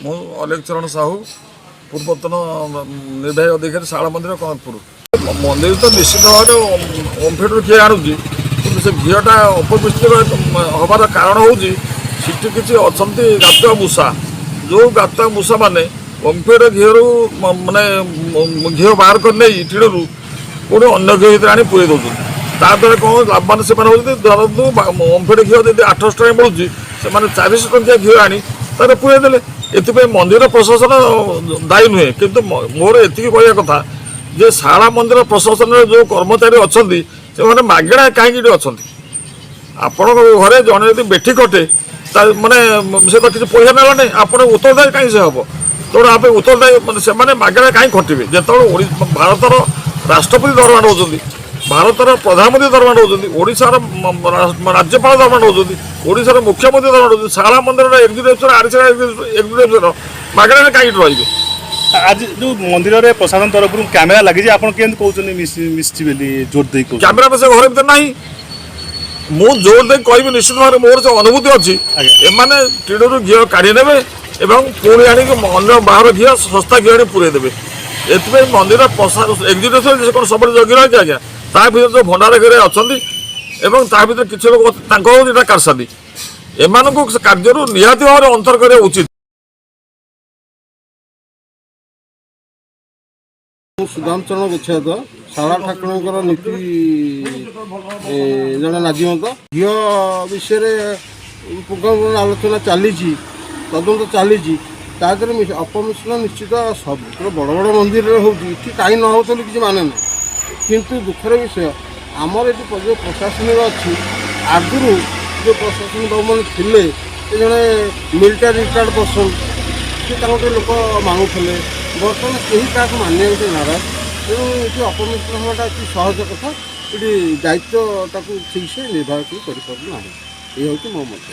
ମୁଁ ଅଲେଖ ଚରଣ ସାହୁ, ପୂର୍ବତନ ନିର୍ବାହୀ ଅଧିକାରୀ, ଶାରଳା ମନ୍ଦିର, କନକପୁର। ମନ୍ଦିର ତ ନିଶ୍ଚିତ ଭାବରେ ଓମଫେଡ଼ରୁ ଘିଅ ଆଣୁଛି, କିନ୍ତୁ ସେ ଘିଅଟା ଅପମିଶ୍ରିତ ହେବାର କାରଣ ହେଉଛି ସେଠି କିଛି ଅଛନ୍ତି ଗାତୁଆ ମୂଷା। ଯେଉଁ ଗାତୁଆ ମୂଷାମାନେ ଓମଫେଡ଼ ଘିଅରୁ ମାନେ ଘିଅ ବାହାର କରି ନେଇ ଟିଣରୁ ପୁଣି ଅନ୍ୟ ଘିଅ ଭିତରେ ଆଣି ପୁରେଇ ଦେଉଛନ୍ତି। ତା ଦ୍ୱାରା କ'ଣ ଲାଭବାନ ସେମାନେ ହେଉଛନ୍ତି? ଧରନ୍ତୁ, ଓମଫେଡ଼ ଘିଅ ଯଦି 800 ଟଙ୍କା ମିଳୁଛି, ସେମାନେ 400 ଟଙ୍କିଆ ଘିଅ ଆଣି ତାରେ ପୁରେଇ ଦେଲେ। ଏଥିପାଇଁ ମନ୍ଦିର ପ୍ରଶାସନ ଦାୟୀ ନୁହେଁ, କିନ୍ତୁ ମୋର ଏତିକି କହିବା କଥା ଯେ ଶାରଳା ମନ୍ଦିର ପ୍ରଶାସନରେ ଯେଉଁ କର୍ମଚାରୀ ଅଛନ୍ତି, ସେମାନେ ମାଗଣା କାହିଁକି ଏଠି ଅଛନ୍ତି? ଆପଣଙ୍କ ଘରେ ଜଣେ ଯଦି ବେଠି ଖଟେ, ତା ମାନେ ସେ ତ କିଛି ପଇସା ନେଲାନି। ଆପଣ ଉତ୍ତରଦାୟୀ କାହିଁ ସେ ହେବ? ତେଣୁ ଆମେ ଉତ୍ତରଦାୟୀ ମାନେ ସେମାନେ ମାଗଣା କାହିଁ ଖଟିବେ, ଯେତେବେଳେ ଭାରତର ରାଷ୍ଟ୍ରପତି ଦରମା ନେଉଛନ୍ତି, ଭାରତର ପ୍ରଧାନମନ୍ତ୍ରୀ ଦରମା ନେଉଛନ୍ତି, ଓଡ଼ିଶାର ରାଜ୍ୟପାଳ ଦରମା ନେଉଛନ୍ତି, ଓଡ଼ିଶାର ମୁଖ୍ୟମନ୍ତ୍ରୀ ଦରମା ନେଉଛନ୍ତି, ଶାରଳା ମନ୍ଦିରର ଏକ୍ଜିକ୍ୟୁଟିଭ, ଆଡ଼ିସନାଲ ଏକ୍ଜିକ୍ୟୁଟିଭ ମାଗଣାରେ କାହିଁକି ରହିବେ? ଆଜି ଯୋଉ ମନ୍ଦିରରେ ପ୍ରଶାସନ ତରଫରୁ କ୍ୟାମେରା ଲାଗିଛି, ଆପଣ କେମିତି କହୁଛନ୍ତି ମିଶିଛି ବୋଲି ଜୋର ଦେଇ କହୁଛନ୍ତି? କ୍ୟାମେରା ତ ସେ ଘରେ ଭିତରେ ନାହିଁ। ମୁଁ ଜୋର ଦେଇ କହିବି, ନିଶ୍ଚିତ ଭାବରେ ମୋର ସେ ଅନୁଭୂତି ଅଛି। ଏମାନେ ଟିଣରୁ ଘିଅ କାଢ଼ି ନେବେ ଏବଂ ପୁଣି ଆଣିକି ଅନ୍ୟ ବାହାର ଘିଅ, ଶସ୍ତା ଘିଅ ଆଣି ପୁରେଇ ଦେବେ। ଏଥିପାଇଁ ମନ୍ଦିର ଏକ୍ଜିକ୍ୟୁଟିଭ ସେ କ'ଣ ସବୁବେଳେ ଜଗି ରହିଛି ଆଜ୍ଞା? ତା ଭିତରେ ଯେଉଁ ଭଣ୍ଡାର ଘରେ ଅଛନ୍ତି ଏବଂ ତା ଭିତରେ କିଛି ଲୋକ ଅଛନ୍ତି, ତାଙ୍କର ହେଉଛି ଏଇଟା କାରସାଦି। ଏମାନଙ୍କୁ ସେ କାର୍ଯ୍ୟରୁ ନିହାତି ଭାବରେ ଅନ୍ତର କରିବା ଉଚିତ। ମୁଁ ସୁଦାମ ଚରଣ ଗୋଛାୟତ, ଶାରଳା ଠାକୁରଙ୍କର ନୀତି ଜଣେ ନାଜିମତ। ଘିଅ ବିଷୟରେ ପୁଙ୍ଖାନୁପୁଙ୍ଖ ଆଲୋଚନା ଚାଲିଛି, ତଦନ୍ତ ଚାଲିଛି। ତା ଦେହରେ ଅପମିଶ୍ରଣ ନିଶ୍ଚିତ ସବୁ ବଡ଼ ବଡ଼ ମନ୍ଦିରରେ ହେଉଛି, ଏଠି କାହିଁ ନ ହେଉଥିଲେ କିଛି ମାନେ ନାହିଁ। କିନ୍ତୁ ଦୁଃଖର ବିଷୟ, ଆମର ଏଠି ଯେଉଁ ପ୍ରଶାସନିକ ଅଛି, ଆଗରୁ ଯେଉଁ ପ୍ରଶାସନିକ ବାବୁମାନେ ଥିଲେ, ସେ ଜଣେ ମିଲିଟାରୀ ରିଟାୟାର୍ଡ଼ ପର୍ସନ୍, ସେ ତାଙ୍କୁ ଟିକେ ଲୋକ ମାନୁଥିଲେ। ବର୍ତ୍ତମାନ କେହି କାହାକୁ ମାନିବାକୁ ଟିକେ ନାରାଜ। ତେଣୁ ଏଠି ଅପମିଶ୍ରଣ ହେବାଟା ଅତି ସହଜ କଥା। ଏଠି ଦାୟିତ୍ୱଟାକୁ ଠିକ୍ସେ ନିର୍ବାହ କେହି କରିପାରୁନାହିଁ। ଏ ହେଉଛି ମୋ ମତ।